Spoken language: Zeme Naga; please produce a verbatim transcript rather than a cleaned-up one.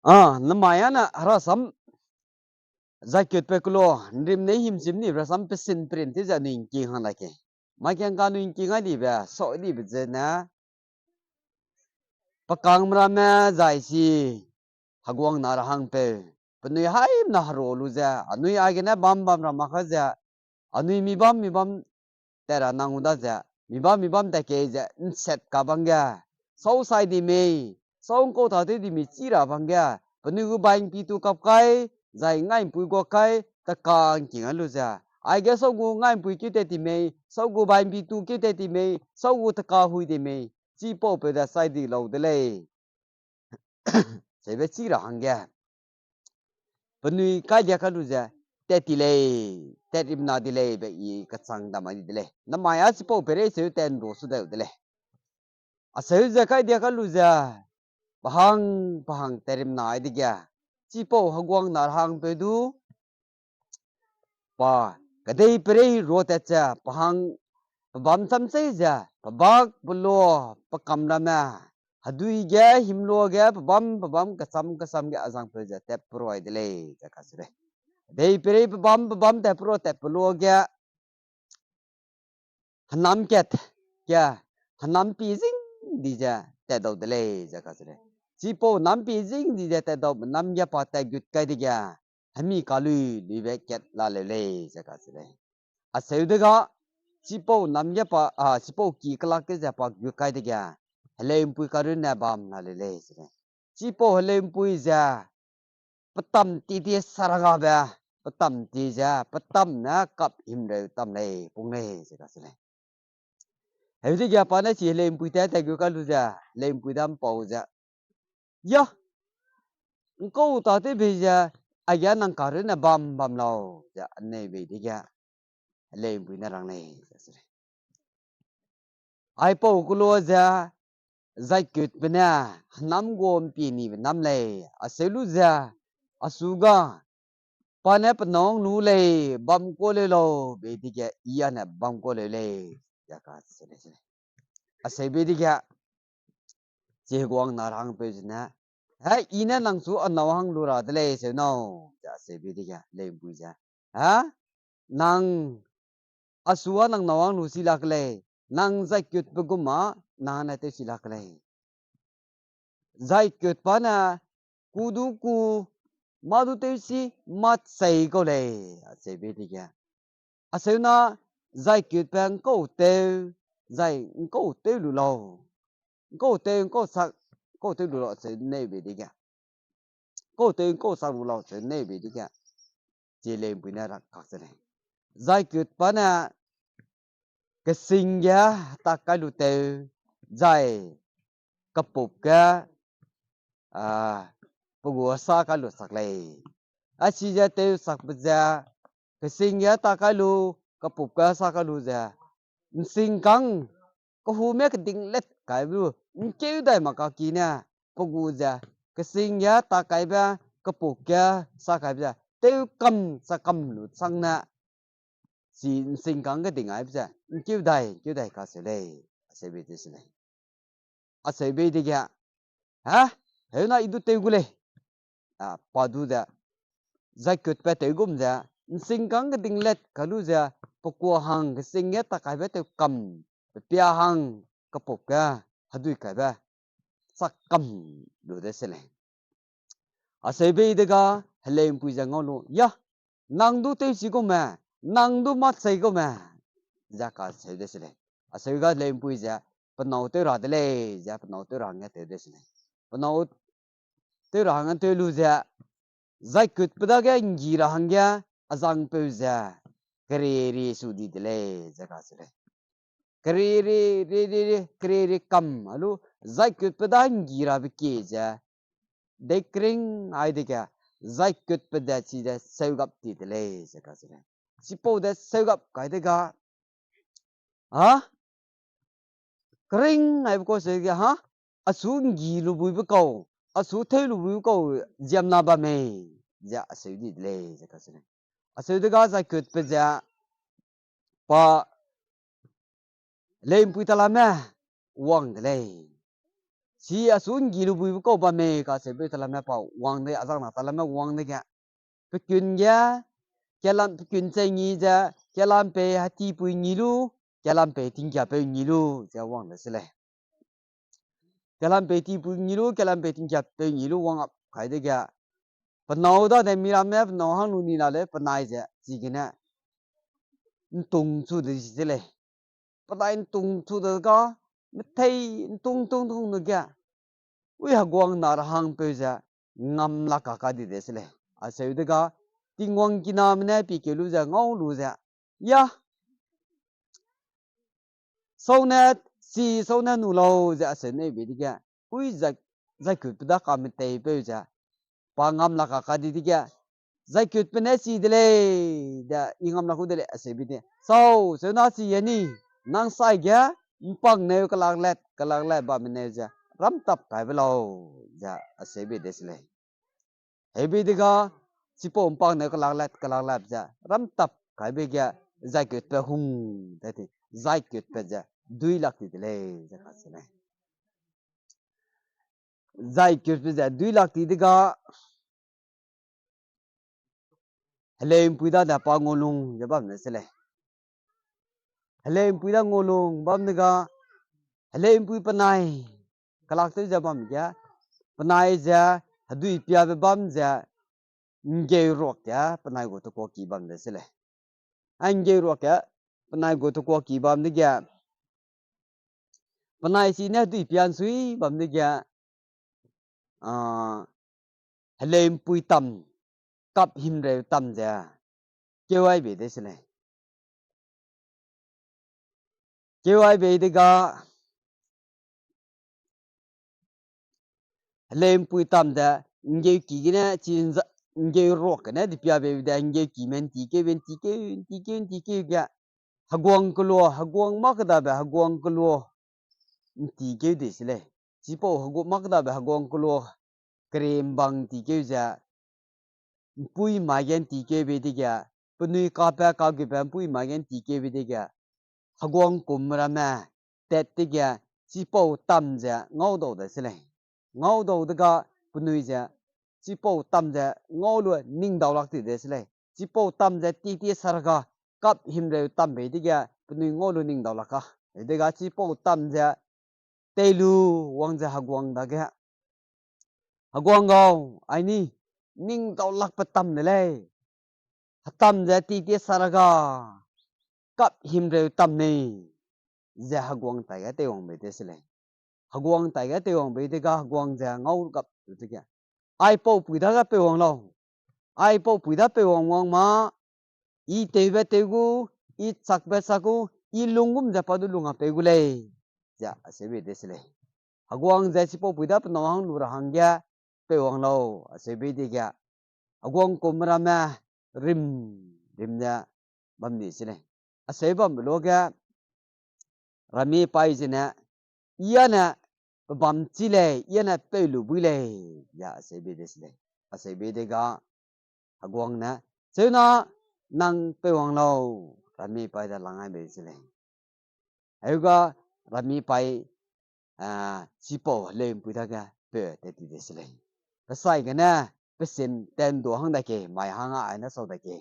A, namai ane herasam, zaikutbe kelo, nrim nei himchim ni herasam pesin perin tew ze anui ngking hang la ke. Mai kangka anui ngking ai dibe, sau dibe zene, pe kangme ramme zai si, heguang na ra hangpeu, penui haimna hero lu ze, anui aigene bam bam ra mak ka ze, anui mi bam mi bam tat ra nang u da ze, mi bam mi bam tat kei ze, nset ka bang ge, sau sai di mei, sau ngkau ta tew di mei chi ra bang ge, penui gu bai ngpi tu kap kai, zai ngai mpui gua kai, teka ngking a lu ze, aige sau gu ngai mpui keu tat ti mei, sau gu bai ngpi tu keu tat ti mei, sau gu teka hui di mei, chipaupeu de sai di lau de lei. Seube chi ra hangge, penui kai dia ka lu ze, tat ti lei, tat rimna di lei be i kachang dam ai di de lei. Namai a chipau peirei seu tat nru su deu de lei. Aseu ze kai dia ka lu ze, pe hang, pe hang tat rimna ai dege, chipau heguang na ra hangpeu du, pa, kedei peirei ruatat ze, pe hang, pe bam cham chei ze, pe bak, pe lo, pe kam ramme, hedui ge, himlua ge, pe bam, pe bam, kecham, kecham ge, azangpeu ze, tat perua de lei, ze kacheu lei. Kedei peirei pe bam, pe bam tat perua tat pelua ge, henam kat, ge, henam pi zing di ze, tat dau de lei, ze kacheu lei. Chipau henam pi zing di ze, tat dau, henam ge pa tat gut kai dege, hemi kalui, luibe kat la leu lei, ze kacheu lei. Aseu dega, chipau henam ge pa, a, chipau ki kelak te ze pa gut kai dege, heleumpui karunne bam la leu lei, ze lei. Chipau heleumpui ze, petam ti ti saragabe, petam ti ze, petam ne kap himreu tam lei, pung lei, ze kacheu lei. Heu dege pa ne chi heleumpui tat tat gut kai lu ze, heleumpui da mpau ze, ya, ngkau ta tewbe ze, aige nang karunne bam bam lau, ze aneu bei dege, heleumpui ne rang lei, ze se lei. Aipau kelo ze, zaikutbe ne, henam gu mpi nibe nam lei, aseu lu ze, asu ga, pa ne pe nâu lu lei, bam kua leu lau, bei dege, i ane bam kua leu lei, ze kacheu lei, se lei. Aseu bei dege, chi heguang na ra hangpeu zene, he, i ne nang chu a nâu hang lu ra de lei, seu nâu, ze aseu bei dege, heleumpui ze, he, nang, asu a nang nâu hang lu si lak lei, nang zaikutbe gum a, nang ne tew si lak lei. Zaikutbe ne, ku du ku, mâ du tew si, mâ chei kau lei, aseu bei dege. Aseu na, zaikutbe ngkau tew, zai ngkau tew lu lau. Ngkau tew, ngkau sak, ngkau tew lu lau, aseu neu bei dege. Ngkau tew, ngkau sak lu lau, aseu neu bei dege. Chi heleumpui ne rang kak se lei. Zaikutbe ne, kesing ge ta kai lu tew, zai, kepup ge, a, pe gu sa kai lu sak lei. Achi ze tew sakbe ze, kesing ge ta kai lu, kepup ge sa kai lu ze, nsingkâng, kehume keding let kai lu, ngkeu dai mak kaki ne, pe gu ze, kesing ge ta kaibe, kepup ge sa kaibe ze, tew kam, sa kam lu chang ne, chi nsingkâng keding aibe ze, ngkeu dai, ngkeu dai kacheu lei, aseu bei de se lei. Aseu bei dege, ha, heu na i du tew gu lei. A, pa du ze, zaikutbe tew gum ze, nsingkâng keding let kai lu ze, pe kua hang kesing ge ta kaibe tew kam, pe pia hang kepup ge, hedui kaibe, sa kam lu de se lei. Aseu bei dega, heleumpui ze ngau lu, ya, nang du tew si gume, nang du mâ chei gume, ze kacheu de se lei. Aseu ga heleumpui ze, pe nâu tew ra de lei, ze pe nâu tew ra hangge tew de se lei. Pe nâu tew ra hangge tew lu ze, zaikutbe dage nggi ra hangge, azangpeu ze, kerie-rie su di de lei, ze kacheu lei. Kerie-rie, rie-rie, rie, kerie-rie kam, a lu, zaikutbe da nggi rabe kie ze, deikring ai dege, zaikutbe de chize seugap ti de lei, ze kacheu lei. Chipau de seugap kai dega, a, kering aibe kau seu ge, ha, asu nggi lu buibe kau, asu tew lu buibe kau, ziemna bam mei, ze aseu di de lei, ze kacheu lei. Aseu dega zaikutbe ze, pa, heleumpui talame, wang de lei. si a su ’nggi lu buibe kau bam mei kacheube talame pa wang de, azang na talame wang dege, pe kun ge, kelam, pe kun chei ngi ze, kelam pei hetipui ngi lu, kelam pei tingkiapeu ngi lu, ze wang de se lei. Kelam pei tipui ngi lu, kelam pei tingkiapeu ngi lu wang ap kai dege, pe nâu dade miramme pe nâu hang lu ni la lei, penai ze chigene ’ntungchu de se lei. Penai ’ntungchu de ga, methei ’ntung tung tung de ge, ui heguang na ra hangpeu ze ngam lak ka ka di de se lei. Acheu dege, Tingwang kiname ne pikeu lu ze ngau lu ze, ya, sau ne, chi sau ne nu lau ze acheu nei bei dege, ui zai, zaikutbe da kameteipeu ze, pa ngam lak ka ka di dege, zaikutbe ne chi de lei, de, i ngam lak ku de lei, acheu bei de. Sau, cheu na chi ye ni, nang sai ge, ’mpakneu kelaklat, kelaklat bamme neu ze, ramtap kaibe lau, ze acheu bei de se lei. Heubei dege, chipau ’mpakneu kelaklat, kelaklat ze, ramtap kaibe ge, zaikutbe hung, de ti, zaikutbe ze, dui lak ti de lei, ze kacheu lei. Zaikutbe ze, dui lak ti dege, heleu'mpui dade pa ngulung ze bam de se lei. Heleu'mpui da ngulung bam dege, heleu'mpui penai, kelak tew ze bam ge, penai ze, hedui piabe bam ze, ’nggeu ruak ge, penai gu tekuaki bam de se lei. A ’nggeu ruak ge, penai gu tekuaki bam dege, penai si ne hedui pia ’nsui bam dege, a, heleu'mpui tam, kap himreu tam ze, keu ai bei de se lei. Keu ai bei dege, heleu'mpui tam ze, ’nggeuki gene, chi ’nza-, ’nggeu ruak gene, di pia bei de, ’nggeukime ’nti keu be, ’nti keu, ’nti keu, ’nti keu ge, heguang kelua, heguang mâ kedabe, heguang kelua, ’nti keu di se lei. Chipau hegu-, mâ kedabe heguang kelua, kerembang ’nti keu ze, ’mpui mai ge ’nti keu bei dege, penui kape kagube ’mpui mai ge ’nti keu bei dege, heguang kum ramme, tat dege, chipau tam ze ngaudau de se lei. Ngaudau dege, penui ze, chipau tam ze ngau lu ning dau lak ti de se lei. Chipau tam ze ti ti saraga, kap himreu tam bei dege, penui ngau lu ning dau lak ka. Dege chipau tam ze, tei lu wang ze heguang dage, heguang gau, ai ni, ning dau lakbe tam de lei. Hetam ze ti ti saraga, kap himreu tam mei, ze heguang taige teiwang bei de se lei. Heguang taige teiwang bei dege heguang ze ngau gap lu dege, aipau pui dage peiwang lau. Aipau pui da peiwang wang ma, i tewbe tew gu, i chakbe chak gu, i lung gum ze pa du lung a peu gu lei, ze acheu bei de se lei. Heguang ze chipau pui da pe nâu hang lu ra hangge, peiwang lau, acheu bei dege, heguang kum ramme, rim, rim ze, bam di se lei. Acheu bambe luage, Rami pai zene, i â ne, pe bam chi lei, i â ne peu lu bui lei, ze acheu bei de se lei. Acheu bei dege, heguang ne, cheuna, nang peiwang lau, Rami pai da lang ai bei se lei. Heuga, Rami pai, a, chipau heleu'mpui dage peu tat ti de se lei. Pe sai gene, pe sin tat ’ndu hang dake, mai hang a ai ne sau dake.